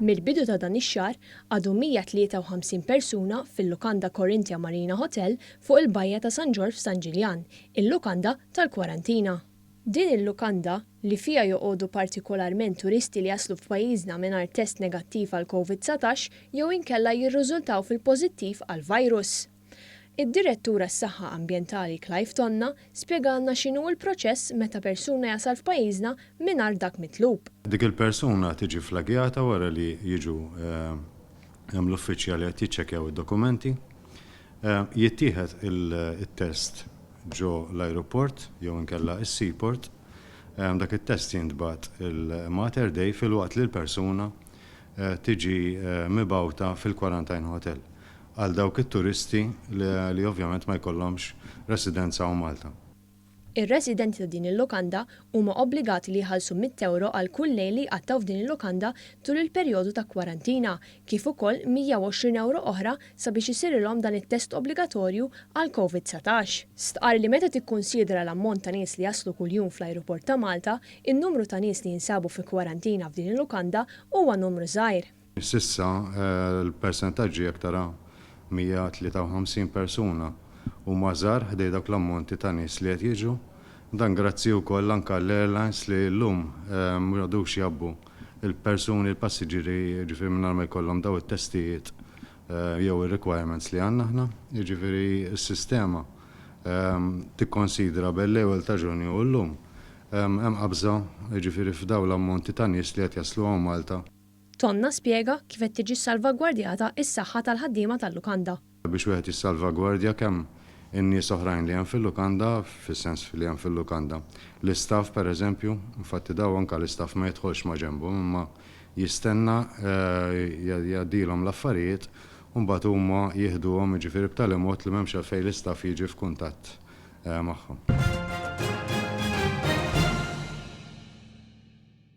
Mill-bidu ta' dan ix-xahar għadu 153 persuna fil-lukanda Corinthia Marina Hotel fuq il-bajja ta' San Ġorġ f'San Ġiljan, il-lukanda tal-kwarantina. Din il-lukanda, li fiha joqogħdu partikolarment turisti li jaslu f'pajjiżna mingħajr test negattiv għall-Covid 19 jew inkella jirriżultaw fil-pożittiv għall-virus. Id-Direttur għas-Saħħa Ambjentali Clive Tonna spjegalna x'inhu l-proċess meta persuna jasal f'pajjiżna mingħajr dak mitlub. Dik il-persuna tiġi flagjata wara li jiġu hemm l-uffiċjali qed jiċċekkjaw id-dokumenti. Jittieħed it-test ġo l-ajruport jew inkella s-seaport. Dak it-test jintbagħat il-Mater Dei filwaqt li l-persuna tiġi mibgħuta fil-quarantine hotel għal dawk it-turisti li ovvjament ma jkollhomx residenza hawn Malta. Ir-residenti ta' din il-lukanda huma obbligati li jħallsu mitt ewro għal kull lejl li jqattgħu f'din il-lukanda tul il-perjodu ta' kwarantina, kif ukoll 120 ewro oħra sabiex isirilhom dan it-test obbligatorju għal Covid 19. Stqarr li meta tikkunsidra l-ammont ta' nies li jaslu kuljum fl-ajruport ta' Malta, in-numru ta' nies li jinsabu fi kwarantina f'din il-lukanda huwa numru żgħir. S'issa l-persentaġġi jekk tara 153 persuna huma żgħar ħdejn dawk l-ammonti ta' nies li qed jiġu. Dan grazzi wkoll anke għall-airlines li llum m'għadux jgħabbu l-persuni, l-passiġġieri jiġifieri mingħajr ma jkollhom dawn it-testijiet jew ir-requirements li għandna aħna. Jiġifieri s-sistema tikkonsidra bejn l-ewwel ta' Ġunju u llum hemm qabża jiġifieri f'dawn l-ammonti ta' nies li qed jaslu hawn Malta. Tonna spjega kif qed tiġi ssalvagwardjata s-saħħa tal-ħaddiema tal-lukanda. Biex wieħed jissalvagwardja kemm in-nies oħrajn li hemm fil-lukanda, fis-sens li hemm fil-lukanda, l-istaff pereżempju, infatti dawn anke l-istaff ma jidħolx maġenbhom imma jistenna jgħaddilhom l-affarijiet u mbagħad huma jieħduhom jiġifieri b'tali mod li m'hemmx għalfejn l-istaff jiġi f'kuntatt magħhom.